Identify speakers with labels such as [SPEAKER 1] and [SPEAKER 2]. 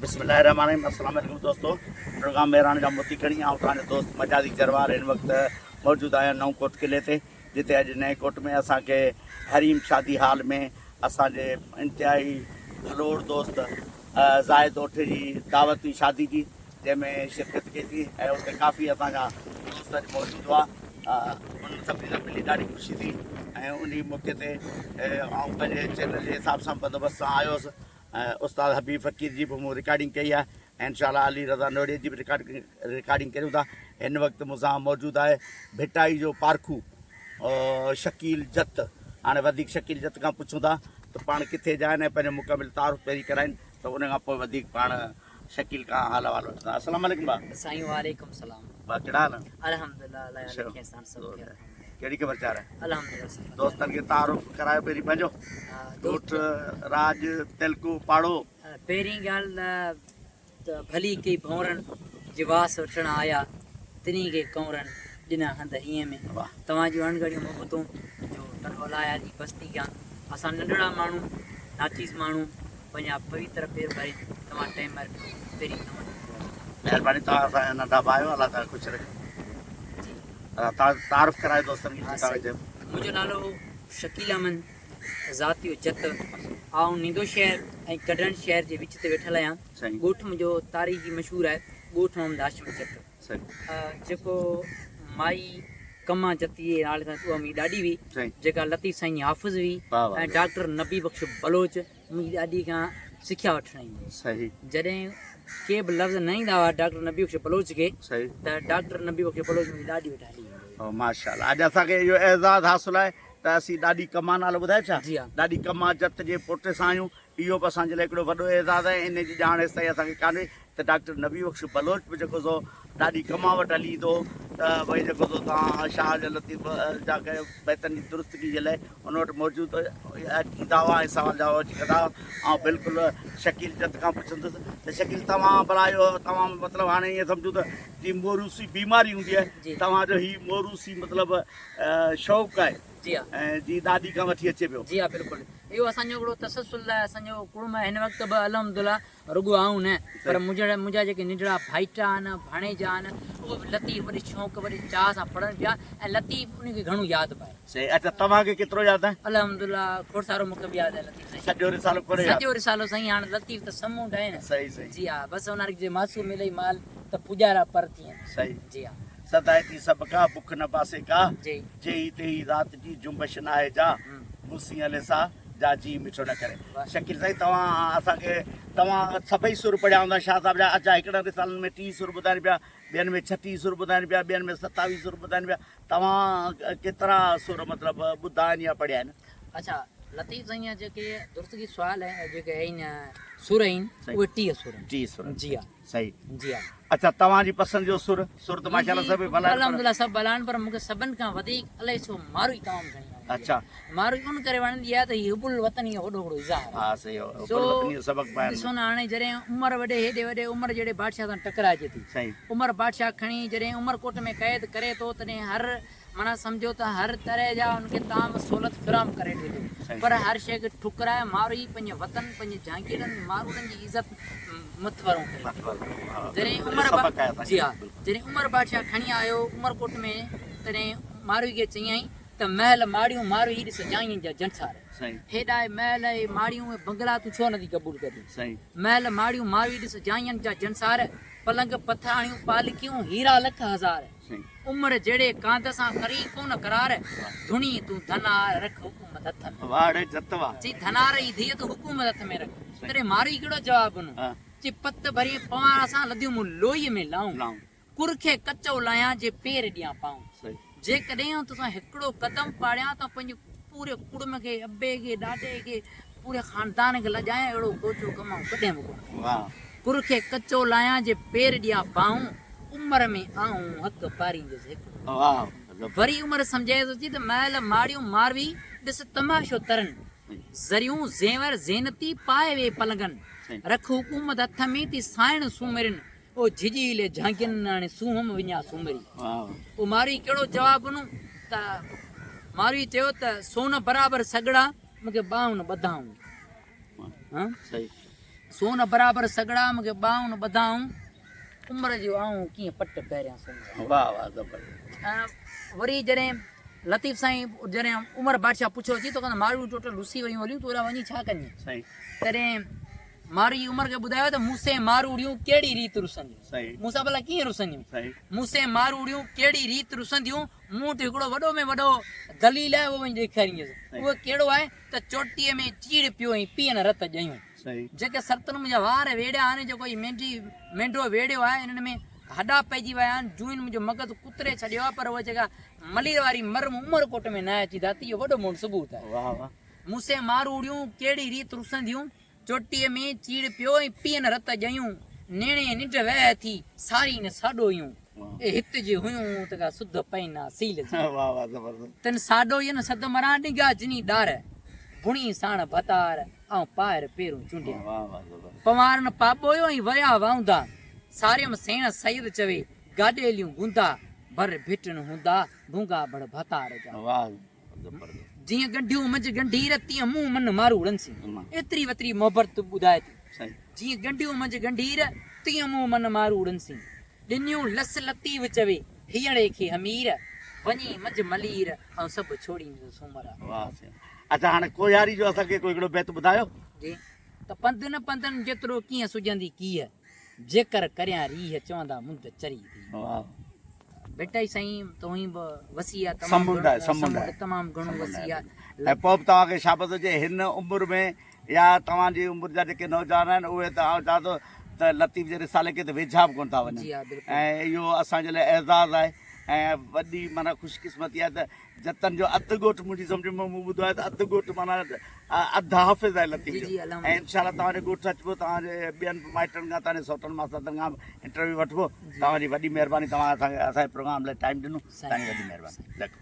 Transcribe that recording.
[SPEAKER 1] بسم الله الرحمٰن الرحيم السلام عليڪم دوستو پروگرام مهراڻ جا موتي کڻي آئون توهان جو دوست مجازي جروار هن وقت موجود آهيان نئون ڪوٽ قلعي تي جتي اڄ نئين ڪوٽ ۾ اسان کي حريم شادي هال ۾ اسان جي انتهائي ڀلوڙ دوست زاهد اوٺ جي دعوت هئي شادي جي جنهن ۾ شرڪت ڪئي ٿي ۽ اتي ڪافي اسان جا دوست اڄ موجود هئا انهن سڀني سان ملي ڏاڍي خوشي ٿي ۽ انهي موقعي تي آئون پنهنجي چينل جي حساب سان بندوبست سان آيو هوس ۽ استاد حبيب فقير جي به مون رڪارڊنگ ڪئي آهي ۽ انشاء الله علي رضا نوڙي جي به رڪارڊنگ ڪريون ٿا هن وقت مون سان موجود آهي ڀٽائي جو پارکو شڪيل جت هاڻي وڌيڪ شڪيل جت کان پڇون ٿا ته پاڻ ڪٿي جا آهن ۽ پنهنجو مڪمل تعارف پهرين ڪرائين ته ان کان پوء وڌيڪ پاڻ شڪيل کان حال احوال وٺندا السلام عليڪم با
[SPEAKER 2] سائين وعليڪم السلام
[SPEAKER 1] با ڪهڙا حال آهن
[SPEAKER 2] الحمدلله الله يار رکي سان سڀ خير
[SPEAKER 1] ڪهڙي خبر چار آهي؟
[SPEAKER 2] الحمدلله
[SPEAKER 1] دوستن کي تعارف ڪرايو پهرين پنهنجو ڳوٺ راڄ تعلقو پاڙو.
[SPEAKER 2] پهرين ڳالهه ته ڀلي ڪي ڀونرن جي واس وٺڻ آيا تنهي کي ڪنورن ڏنا هنڌ هينئين ۾. توهان جون اڻڳڻيون محبتون جو ٽنڊو الايار جي بستي کان اسان ننڍڙا ماڻهو ناچيز ماڻهو پنهنجا پويتر پير ڀري توهان ٽيمر پهرين توهان جو دعا.
[SPEAKER 1] مهرباني توهان اسان جا ننڍا ڀاء آهيو الله تعالي خوش رکي. تعارف ڪرايو دوستن کي
[SPEAKER 2] ها سائين منهنجو نالو شڪيل احمد ذاتيو جت آئون نيندو شهر ۽ ڪڍڻ شهر جي وچ تي ويٺل آهيان ڳوٺ منهنجو تاريخي مشهور آهي ڳوٺ محمد هاشم جت جيڪو مائي ڪما جت جي نالي سان اها منهنجي ڏاڏي هئي جيڪا لطيف سائين جي حافظ هئي ۽ ڊاڪٽر نبي بخش بلوچ منهنجي ڏاڏي کان سکيا وٺڻ ايندو هو.
[SPEAKER 1] صحيح.
[SPEAKER 2] جڏهن ڪي به لفظ نه ايندا هئا ڊاڪٽر نبي بخش بلوچ کي
[SPEAKER 1] صحيح.
[SPEAKER 2] ته ڊاڪٽر نبي بخش بلوچ منهنجي ڏاڏي وٽ هلي ايندو هو.
[SPEAKER 1] ماشاء الله اڄ اسان کي اهو اعزاز حاصل آهي ته اسين ڏاڏي ڪما نالو ٻڌايو ڇا؟
[SPEAKER 2] جي ها.
[SPEAKER 1] ڏاڏي ڪما جت جي پوٽي سان آهيون اهو به اسان جي لاء هڪڙو وڏو اعزاز آهي ان جي ڄاڻ هيستائين اسان کي ڪانه هئي ته ڊاڪٽر نبي بخش بلوچ به جيڪو سو ڏاڏي ڪما وٽ هلي ايندو هو ته ڀئي جيڪو سو توهان شاهه جا لطيف جا ڪنهن بيتن جي درستگي جي لاء ان وٽ موجود ايندا هئا ۽ سوال جواب اچي ڪندا هئا. آئون بلڪل شڪيل جت کان پڇندس ته شڪيل توهان ڀلا اهو توهان مطلب هاڻي ائين سمجهو ته جي موروثي بيماري هوندي آهي توهان جو هي موروثي مطلب شوق آهي
[SPEAKER 2] جي ها
[SPEAKER 1] ۽ جي ڏاڏي کان وٺي اچي پيو.
[SPEAKER 2] جي ها بلڪل اهو اسان جو هڪڙو تسلسل آهي اسان جو ڪڙم هن وقت به الحمدلله رڳو آئون نه پر منهنجا جيڪي ننڍڙا ڀائيٽا آهن، ڀاڻيجا آهن، اهي به لطيف وڏي شوق وڏي چاهه سان پڙهن پيا ۽ لطيف انهن کي گهڻو ياد به آهي.
[SPEAKER 1] صحيح اڇا توهان کي ڪيترو ياد آهي؟
[SPEAKER 2] الحمدلله کوڙ سارو مون کي به ياد آهي لطيف سائين.
[SPEAKER 1] سڄو رسالو ڪونهي ياد؟
[SPEAKER 2] سڄو رسالو سائين هاڻ لطيف ته سمونڊ آهي نه.
[SPEAKER 1] صحيح صحيح.
[SPEAKER 2] جي ها بس انهن جي معصوم ملئي مال ته پوڄارا پر ٿين.
[SPEAKER 1] صحيح.
[SPEAKER 2] جي ها.
[SPEAKER 1] سدائي ٿي سڀ ڪا، بک نه باسي ڪا،
[SPEAKER 2] جي.
[SPEAKER 1] جيهي تيهي ذات جي، جنبش ناهي جا، مون سين هلي سا. جا جي مٺو نه ڪري. شڪيل سائين توهان اسان کي توهان سڀئي سر پڙهيا هوندا شاهه صاحب جا اچا هڪڙن رسالن ۾ 30 سر ٻڌائين پيا ٻين ۾ 36 سر ٻڌائين پيا ٻين ۾ 27 سر ٻڌائين پيا توهان ڪيترا سر مطلب ٻڌا آهن يا پڙهيا آهن.
[SPEAKER 2] اڇا لطيف سائين جا جيڪي درستگي سوال آهن جيڪي آهن سر آهن اهي 30 سر آهن.
[SPEAKER 1] 30 سر
[SPEAKER 2] جي ها.
[SPEAKER 1] صحيح.
[SPEAKER 2] جي ها.
[SPEAKER 1] اڇا توهان جي پسند جو سر؟ سر ته ماشاءالله سڀ ڀلا آهن پر.
[SPEAKER 2] الحمدلله سڀ ڀلا آهن پر مون کي سڀن کان وڌيڪ الائي ڇو ماروئي تمام گهڻي وڻندي آهي.
[SPEAKER 1] اڇا.
[SPEAKER 2] ماروئي ان ڪري وڻندي آهي ته هي حب الوطني جو وڏو هڪڙو اظهار آهي.
[SPEAKER 1] ها صحيح حب الوطني جو سبق بيان.
[SPEAKER 2] ڏسو نه هاڻي جڏهن عمر وڏي هيڏي وڏي عمر جهڙي بادشاهه سان ٽڪرائجي ٿي.
[SPEAKER 1] صحيح.
[SPEAKER 2] عمر بادشاهه کڻي جڏهن عمرڪوٽ ۾ قيد ڪري ٿو تڏهن هر معنيٰ سمجهو ته هر طرح جا ان کي طعام سهولت فراهم ڪري ڏئي ٿو پر هر شيء کي ٺڪرائي ماروئي پنهنجي وطن پنهنجي جهانگيرن ماروئڙن جي عزت مٿڀرو ڪري ٿو. جڏهن عمر جي ها جڏهن عمر بادشاهه کڻي آيو عمرڪوٽ ۾ تڏهن ماروئي کي چيائين ته محل ماڙيون ماروئي ڏس جائين جا جنسار هيڏا هي محل هي ماڙيون هي بنگلا تون ڇو نٿي قبول ڪرين محل ماڙيون ماروئي ڏس جائين جا جنسار پلنگ پٿراڻيون پالڪيون هيرا لک هزار. عمر جهڙي ڪانڌ سان ڪرين ڪونه قرار، ڌڻي تون ڌنار رک حڪومت هٿ ۾.
[SPEAKER 1] واهه ڙي جت واهه.
[SPEAKER 2] چي ڌنار جي ڌيء تون حڪومت هٿ ۾ رک. تڏهن مارئي ڪهڙو جواب ڏنو. چي پت ڀرين پنوار سان لڌيون مون لوئيء ۾ لائون. ڪر کي ڪچو لاهيان جي پير ڏيان پائون. جيڪڏهن آئون توسان هڪڙو قدم پاڙيان ته پنهنجي پوري ڪڙم کي، ابي کي، ڏاڏي کي، پوري خاندان کي لڄايان اهڙو ڪوچو ڪم آئون ڪڏهن به ڪونه ڪندس. ڪر کي ڪچو لاهيان جي پير ڏيان پائون، عمر ۾ آئون حق پاريندس هڪڙو. وري عمر سمجهائي ٿو چي ته محل ماڙيون ماروي ڏس تماشو ترن، زريون زيور زينتي پائي وي پلنگن، رک حڪومت هٿ ۾ ٿي سائڻ سومرين، او جهڄي لي جهانگين هاڻي سونهن وڃا سومري. او ماروي ڪهڙو جواب ڏنو ته ماروي چيو ته سون برابر سڳڙا مون کي ٻانهن ٻڌائون. سون برابر سڳڙا مون کي ٻانهن ٻڌائون، عمر جو آئون ڪيئن پٽ پهريان سومرا.
[SPEAKER 1] واھ واھ زبردست.
[SPEAKER 2] وري جڏهن لطيف سائين جڏهن عمر بادشاهه پڇيو اچي توکان ته ماروئڙيون ٽوٽل رسي ويون هليون تون هيڏانهن وڃي ڇا ڪندين؟
[SPEAKER 1] صحيح.
[SPEAKER 2] تڏهن ماروئي عمر کي ٻڌايو ته مون سين ماروئڙيون ڪهڙي ريت رسنديون؟
[SPEAKER 1] صحيح.
[SPEAKER 2] مون سان ڀلا ڪيئن رسنديون؟
[SPEAKER 1] صحيح.
[SPEAKER 2] مون سين ماروئڙيون ڪهڙي ريت رسنديون؟ مون وٽ هڪڙو وڏو ۾ وڏو دليل آهي اهو وڃي ڏيکاريندس. اهو ڪهڙو آهي ته چوٽيء ۾ چيڙ پيو ۽ پيئن رت ڄيون. جيڪي سرتن منهنجا وار ويڙهيا آهن، جيڪو هي مينڍي مينڍو ويڙهيو آهي، انهن ۾ هڏا پئجي ويا آهن، جوئن منهنجو مغز ڪتري ڇڏيو آهي، پر اها جيڪا ملير واري مر مون عمرڪوٽ ۾ ناهي اچي ڌاتي، اهو وڏو مون وٽ ثبوت آهي. مون سين ماروئڙيون ڪهڙي ريت رسنديون، چوٽيء ۾ چيڙ پيو ۽ پيئن رت ڄيون، نيڻي ننڊ وهه ٿي، سارين ساڏوئيون، اي هت جي هيون ته ڪا سڌ پئين ها سيل جي. تن ساڏوئين سڌ مران ڏنگا جني ڏار، بڻي ساڻ ڀتار، آئون پائر پيرون چونڊيان. پنوارن پاٻويو ۽ ويا واهوندا، ساريم سيڻ سيد چوي، گاڏيليون گوندا، بر ڀٽن هوندا، ڀونگا ڀڙ ڀتار جا. جيئن ڳنڍيون منجهه ڳنڍير، تيئن مون من ماروئڙن سين. ايتري وتري محبت ٻڌائي ٿي. جيئن ڳنڍيون منجهه ڳنڍير، تيئن مون من ماروئڙن سين. ڏنيون لس لطيف چوي، هينئڙي کي همير، وڃي منجهه ملير، آئون سڀ ڇوڙيندس سومرا.
[SPEAKER 1] واهه سائين. اڇا هاڻي ڪوهياري جو اسان کي ڪو هڪڙو بيت ٻڌايو.
[SPEAKER 2] جي ته پنڌ نه پنڌن جيترو ڪيئن سجهندي ڪيهه، جيڪر ڪريان ريهه چوندا مند چري ٿي.
[SPEAKER 1] واهه.
[SPEAKER 2] ڀٽائي سائين ته هونئن به وسيع آهي تمام
[SPEAKER 1] سمنڊ آهي سمنڊ آهي
[SPEAKER 2] تمام گهڻو وسيع آهي.
[SPEAKER 1] ۽ پوء به توهان کي شابس هجي هن عمر ۾ يا توهان جي عمر جا جيڪي نوجوان آهن اهي ته آئون چوان ٿو ته لطيف جي رسالي کي ته ويجها به ڪونه ٿا وڃن ۽ اهو اسان جي لاء اعزاز آهي ۽ وڏي معنيٰ خوش قسمتي آهي ته جتن جو اڌ ڳوٺ منهنجي سمجهه ۾ مون ٻڌو آهي ته اڌ ڳوٺ معنيٰ اڌ حافظ آهي لطيف جو ۽ انشاء الله توهان جي ڳوٺ اچبو توهان جي ٻين مائٽن کان توهان جي سوٽن ماساتن کان به انٽرويو وٺبو توهان جي وڏي مهرباني توهان اسان کي اسان جي پروگرام لاء ٽائيم ڏنو توهان جي وڏي مهرباني لک.